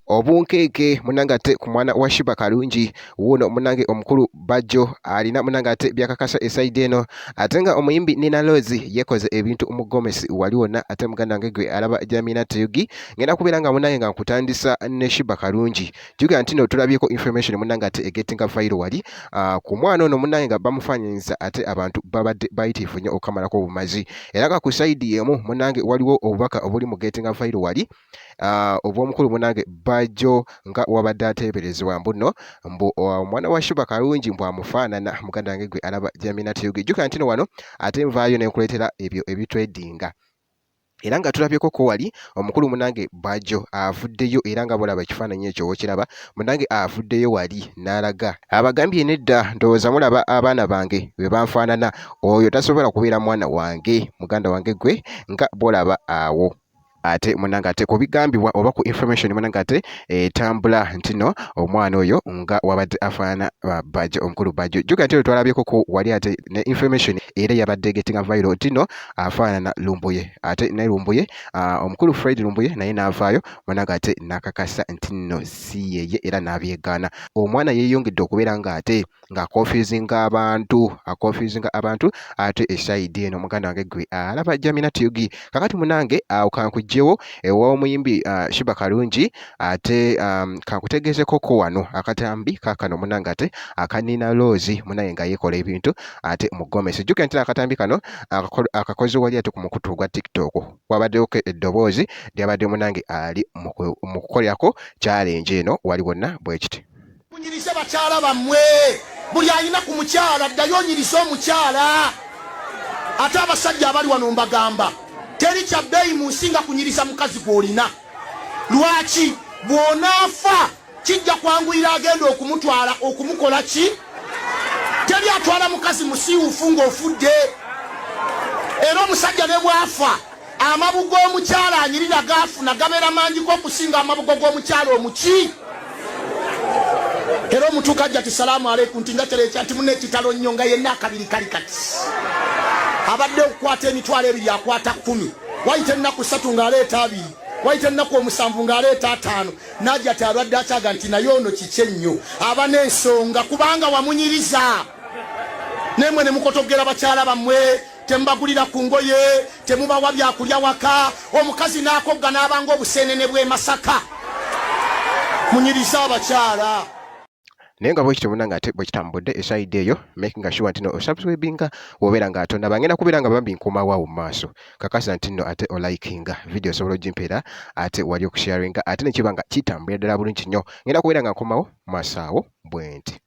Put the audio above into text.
Obunkenke munange ate ku mwana wa Sheebah Karungi wuuno munange omukulu Bajjo alina munange ate byakakasa esayidi eno ate nga omuyimbi Nina Roz yekoze ebintu mu gomesi wali wonna ate muganda wange gwe alaba Jamina Tuyugi ngenda kubeera nga munange nga nkutandisa ne Sheebah Karungi. Jjukira nti no tulabyeko information munange ate egetinga viral wali ku mwana ono munange nga bamufaananyiriza ate abantu babadde bayitiifu nnyo okukamalako obumazi era nga ku sayidi emu munange waliwo obubaka obuli mu getinga viral wali obw'omukulu munange Bajjo nga wabadde ateeberezebwa mbu nno mbu omwana wa Sheebah Karungi mbu amufaanana. Muganda wange gwe alaba Jamina Tuyugi, jjukira nti no wano ate nvaayo ne nkuleetera ebyo ebitwedinga era nga tulabyeko ko wali omukulu munange Bajjo avuddeyo era nga bw'olaba ekifaananyi ekyo w'okiraba munange avuddeyo wali n'alaga abagambye nedda ndowooza mulaba abaana bange bwe banfaanana oyo tasobola kubeera mwana wange muganda wange gwe nga bw'olaba awo. Ate munange ate ku bigambibwa oba ku information munange ate etambula nti no omwana oyo nga wabadde afaanana Bajjo omukulu Bajjo. Jjukira nti twalabyeko ku wali ate ne information era yabadde getting viral nti no afaanana Lumbuye ate ne Lumbuye omukulu Fred Lumbuye naye n'avaayo munange ate n'akakasa nti nno si yeye era n'abyegaana. Omwana yeeyongedde okubeera ng'ate ng'akonfusinga abantu akonfusinga abantu ate esayidi eno muganda wange gwe alaba Jamina Tuyugi. Kakati munange awo kankuggyewo ew'omuyimbi Sheebah Karungi ate kankutegeezeko ko wano akatambi kaakano munange ate aka Nina Roz munange nga yeekola ebintu ate mu gomesi. Jjukira nti akatambi kano akakoze wali ate ku mukutu gwa TikTok wabaddewo eddoboozi lyabadde munange ali mu kukolerako challenge eno wali wonna bwe kiti. Munyirize bakyala bammwe, buli alina ku mukyala ddayo onyirize omukyala. Ate abasajja abali wano mbagamba teri kya bbeeyi mu nsi nga kunyiriza mukazi gw'olina. Lwaki? Bw'onaafa kijja kwanguyira agenda okumutwala okumukola ki? Teri atwala mukazi musiiwuufu ng'ofudde. Era omusajja ne bw'afa amabugo omukyala anyirira gaafuna gabeera mangiko okusinga amabugo g'omukyala omuki. Era omutuuka ajja ti salaamu aleikum nti nga terekya nti muna ekitalo nnyo nga yenna akabiri kali kati abadde okukwata emitwalo 2 akwata 10 wayita ennaku 3 ng'aleeta 2 wayita ennaku 7 ng'aleeta 5 n'ajja ti alwadde akyaga nti naye ono kiki ennyo aba n'ensonga kubanga wamunyiriza. Nemwe ne mukotogera bakyala bammwe, temubagulira ku ngoye, temubawa byakulya waka, omukazi n'akogga n'abanga obuseenene bw'e Masaka. Munyirize abakyala. Naye nga bwekityo munange ate bwe kitambudde esayidi eyo making sure nti no osubscribinga wobeera nga atonda bangenda kubeera nga bambi nkomawo awo mu maaso kakasa nti nno ate olikinga video osobola ogimpeera ate wali okusharinga ate nekiba nga kitambulira ddala bulungi nnyo ngenda kubeera nga nkomawo mu maaso awo bwe nti.